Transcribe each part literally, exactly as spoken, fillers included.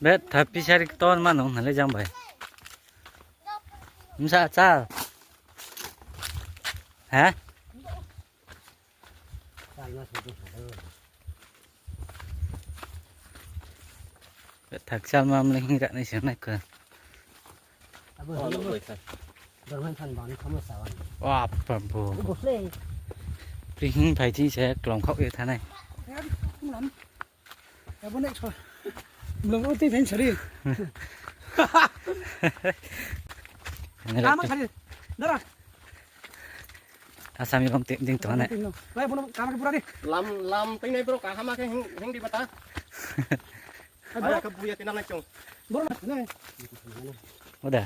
Betha pisari ton mano nale jang bai. Msa cha. Ha? Betha chalma mle hingra nai se nai ko. Dorman than bang khamo sawan. Wa pa bo. Bo khle. Prihing phai thi se klong khok ye thanai. Abo next. Belum uti phen sari. Lama sari. Dara. Asami bang ting ting to ne. Lai bono kamar pura di. Lam lam ting nai bro kahama ke heng heng di bata. Ayo ke buya tinam nai chong. Bro na. Udah.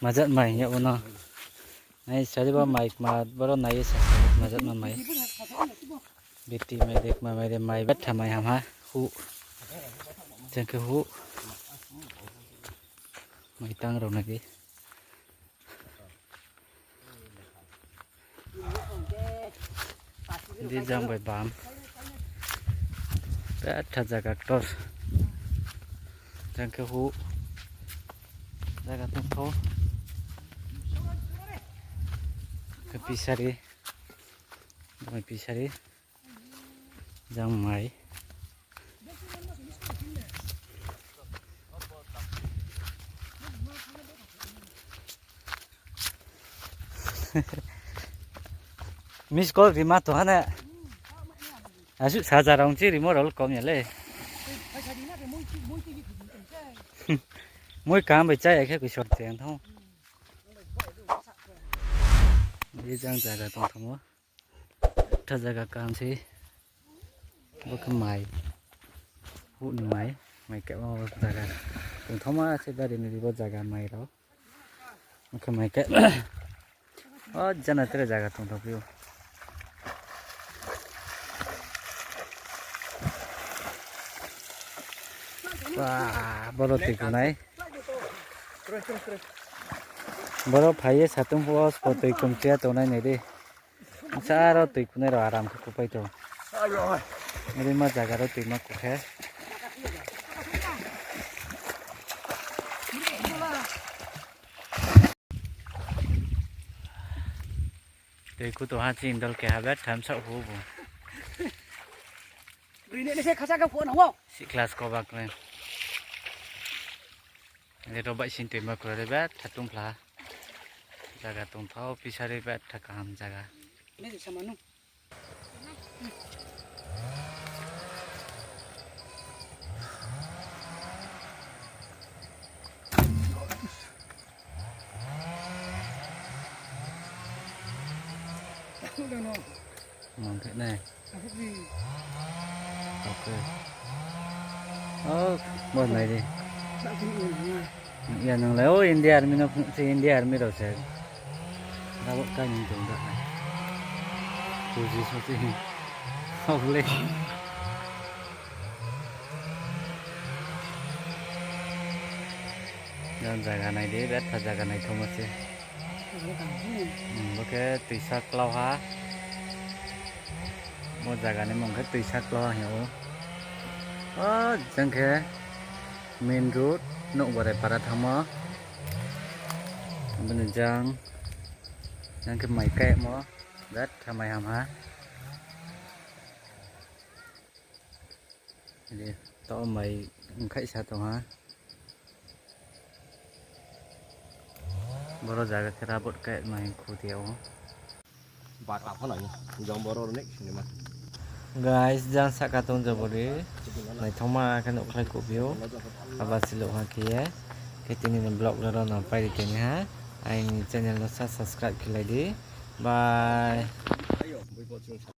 Majat mai ya bono. Nai sari ba mai ma boro nai sa majat ma mai. Biti mai dek ma mai de mai betha mai ham ha hu. Jang ke hu. Mai tang rok nai di. Di jang bai bam. Betha jaga ktor. Jang ke hu. Jaga tong tho. Ke pisari. Mai pisari. Jang mai. Miss call rima to hane. Asu saja rong chi rimo rol kom ya le. Moi kam bai chai khe koi sor te ang thong. Ye jang jaga tong thamo. Tha jaga kaham se. Bo khe mai. Huni mai. Mai kebo jaga. Tongthoma se bari ni bo jaga mai rok. Bo khe mai ke. O jana tere jaga tongthok pio. Wah, boro twi kunai. Boro phaiye satung po spo twi kumchia tongnai nai de. Saro twi kunai ro aram khe kupai to. Rima jaga ro twi ma kukhe. Twi kutu ha chin dol ke ha bet tham sa hu bu. Bini ni se khasa ka phone hawo. Si class ko bak le. Ni ro bai sin twi ma kure bet thatung phla. Jaga tongthao, pisari bet tha kaham jaga. Ni se samanu. Mangkhe nai. Okay. Oh, bo nai di. Ya nang lai, oh, India Army no phung si, India Army rok se. Abo kai ni dong da. Tuji sosi. Hokle. Jan jaga nai di, betha jaga nai thoma se. Hmm, bo khe twisa klau ha. Bo jaga ni mung khe twisa klau ha hino. O jang khe main road Nokbarai para thangma. Bini jang, jang khe mai kai mo. Betha mai ham ha. Ede, to mai wngkhaisa tongha. Boro jaga khe rabot kai mai khutiya o. Bat apa lagi? Jong boro nek sinima. Guys, jang saka tong jabori. Naithoma khe nukhlai kubio. Aba silo ha khiye. Khe tini ni vlog roro no paidi tini ha. Aini channel no sa subscribe khilai di. Bye.